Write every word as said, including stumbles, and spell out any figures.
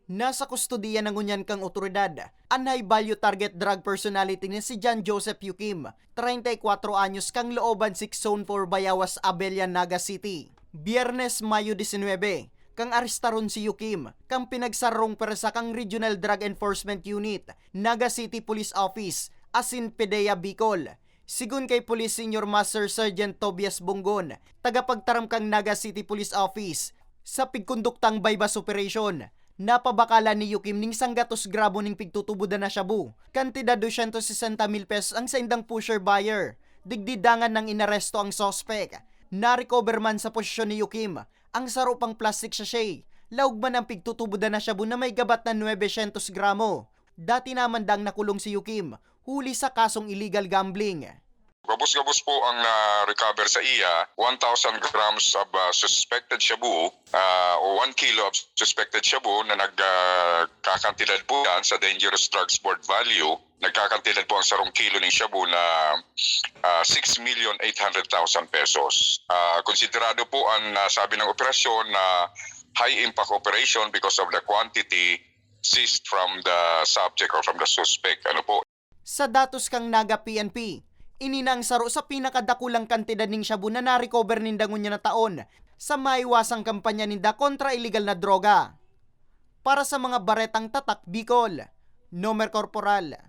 Nasa kustodiya na ngunyan kan awtoridad an high value target drug personality na si John Joseph Yukim, treinta y cuatro anyos, kan Looban six Zone four, Bayawas, Abella, Naga City. Biyernes, Mayo disinwebe, kan arestaron si Yukim kan pinagsarong pwersa kan Regional Drug Enforcement Unit, Naga City Police Office, asin PDEA Bicol. Sigon kay Police Senior Master Sergeant Tobias Bonggon, tagapagtaram kan Naga City Police Office, sa pigkonduktang buy-bust operation, napabakalan ni Yukim ning sanggatos gramo ning pigtutubodan na shabu. Kantidad dosyentos sesenta mil pesos ang saindang pusher buyer. Digdi dangan nang inaresto ang suspek. Na-recover man sa posesyon ni Yukim ang saro pang plastic sachet, laog man ang pigtutubodan na shabu na may gabat na nuebesyentos gramo. Dati naman daang nakulong si Yukim huli sa kasong illegal gambling. Gabos-gabos po ang na-recover sa iya, one thousand grams of uh, suspected shabu uh, o one kilo of suspected shabu na nagkakantidad po yan sa Dangerous Drugs Board value. Nagkakantidad po ang sarong kilo ng shabu na uh, six million eight hundred thousand pesos. Uh, konsiderado po ang uh, sabi ng operasyon na high impact operation because of the quantity seized from the subject or from the suspect. Ano po? Sa datos kan Naga P N P, ini na ang saro sa pinakadakulang kantidad ning shabu na na-recover ninda ngunyan na taon sa maiwasang kampanya ninda kontra iligal na droga. Para sa mga Baretang Tatak Bicol, Nomer Corporal.